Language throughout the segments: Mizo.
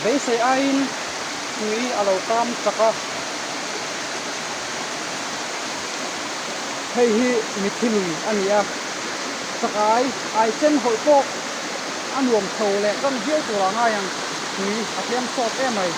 Beisei aiin tui a lo kam chak a. Hei hi mithi lui a ni a, chakai ai chen hawlh pawh a nuam chho leh tan viau turah ngai ang, tui a tlem sawt em mai.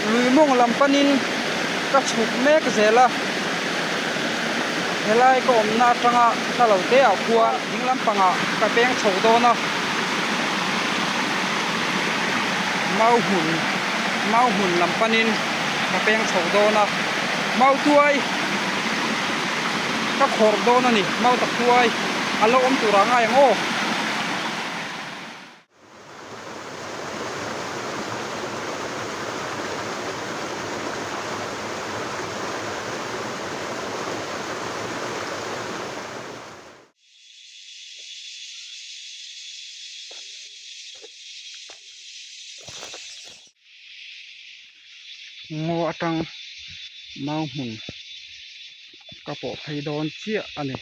Lui mawng lam panin ka chhuk mek zel a, helai ka awmna atanga hla lo te ah khuan ding lampangah ka peng chho dawn a, mau hmun mau hmun lam panin ka peng chho dawn a, mau tuai ka khawrh dawn a ni, mau tak tuai a lo awm turah ngai ang aw. Ngaw atang mau hmun ka pawh phei dawn chiah a ni.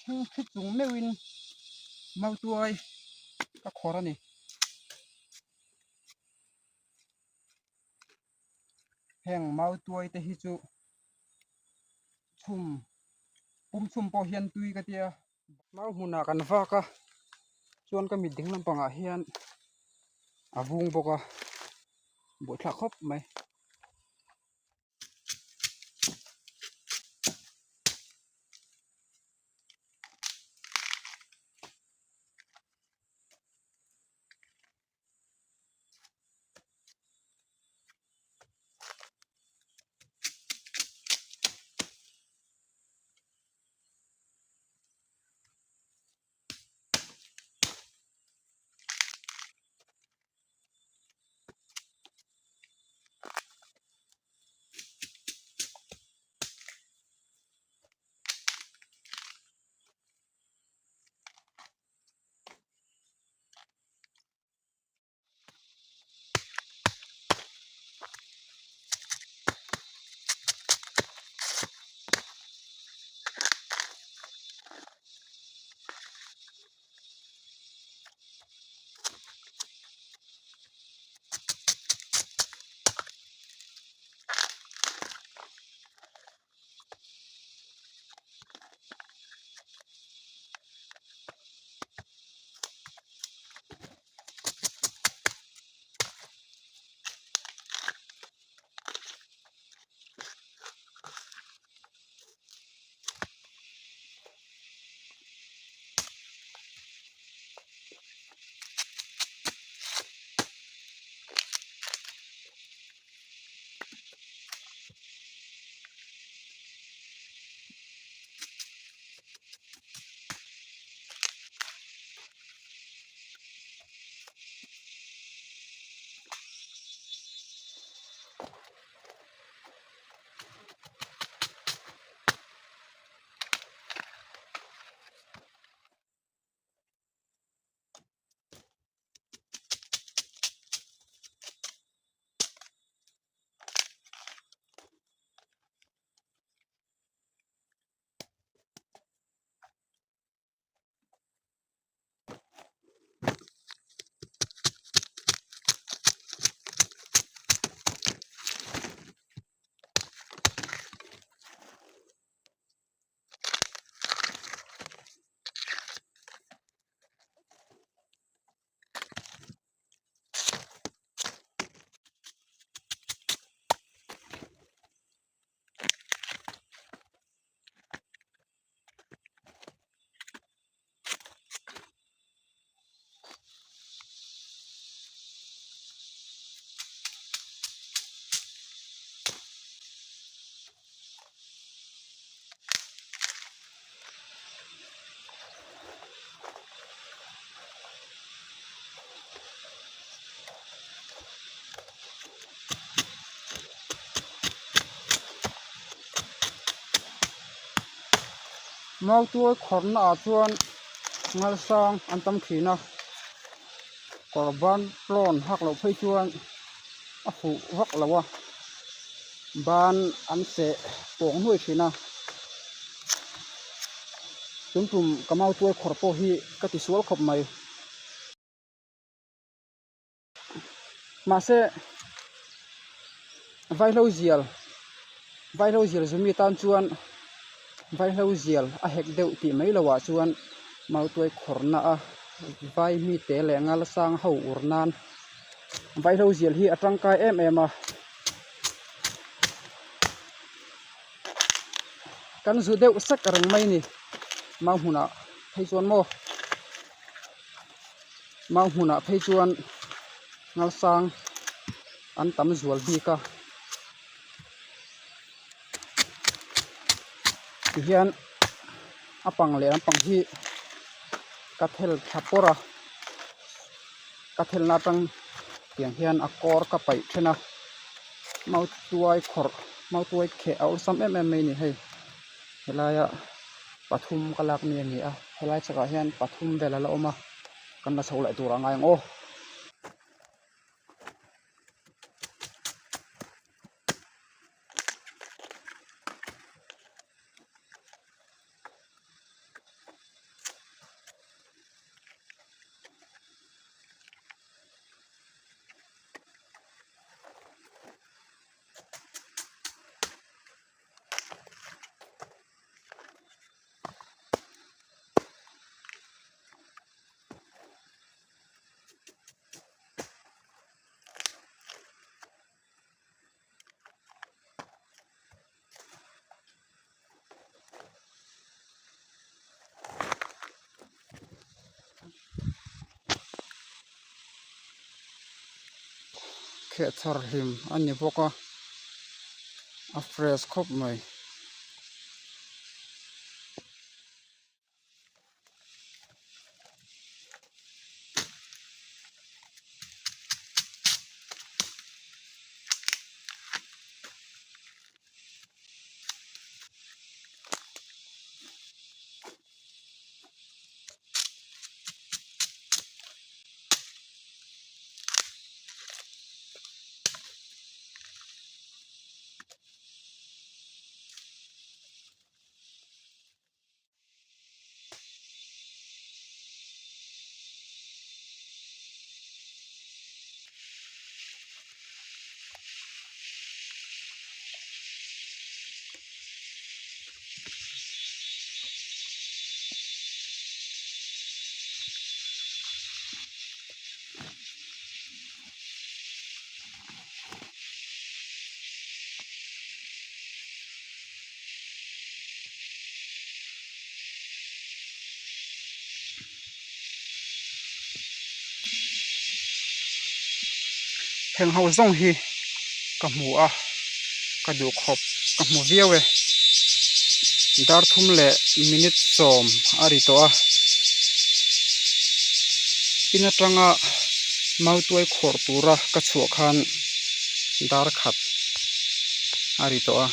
Thil thi chung meuhin mautuai ka khawrh a ni. Heng mautuai te hi chu chhum pum chhum pawh hian tui ka tia mau hmunah kan vak a chuan ka mit ding lampangah hian a vung bawk a buaithlak khawp mai. Mautuai khawrhna ah chuan ngalsang an tam thin a, kawr ban tlawn hak loh phei chuan a fuh vak lo a, ban an seh pawng nuai thin a, tun tum ka mautuai khawrh pawh hi ka ti sual khawp mai. Mahse vaihlo zial vaihlo zial zumi tan chuan vaihlo zial a hek deuh tih mai loh ah chuan mautuai khawrhna a vai mite leh ngal sang ho ur nan vaihlo zial hi a tangkai em em a kan zu deuh sek reng mai a ni mau hmunah phei chuan maw. Mau hmunah phei chuan ngalsang an tam zual bik a tihian a pang leh lampang hi ka thel thla pawrh a ka thelna atang tiang hian a kawr ka paih then a mautuai khawrh mautuai kheh a awlsam em em mai a ni hei helaia pathum ka lak mi a ni a helai chhakah hian pathum vel a la awm a kan la chho leh tur a ngai ang aw. Khehchar hlim a ni bawk a a fresh khawp mai. Heng ho zawng hi ka hmu a ka duh khawp ka hmu viau e dar thum leh minute sawm a ri tawh a in atanga mautuai khawrh tura ka chhuah khan dar khat a ri tawh a.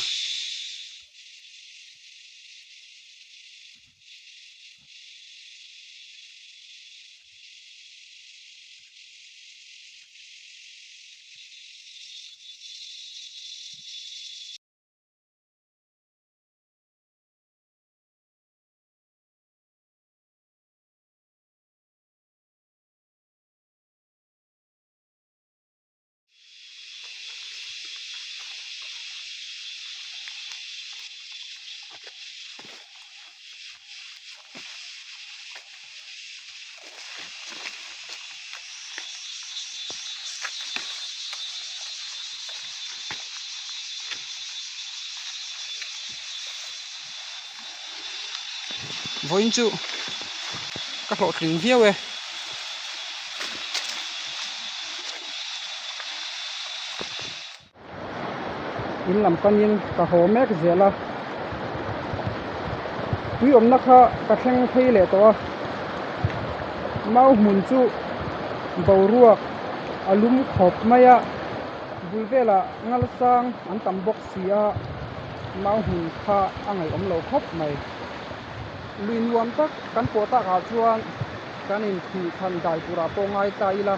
Vawiin chu ka hlawhtling viau e. In lam panin ka haw mek zel a tui awmna kha ka thleng phei leh tawh a mau hmun chu boruak a lum khawp mai a bul velah ngal sang an tam bawk si a mau hmun kha a ngaihawm lo khawp mai. Lui nuam tak kan pawh takah chuan kan inkhih than dai turah pawh ngai ta ila.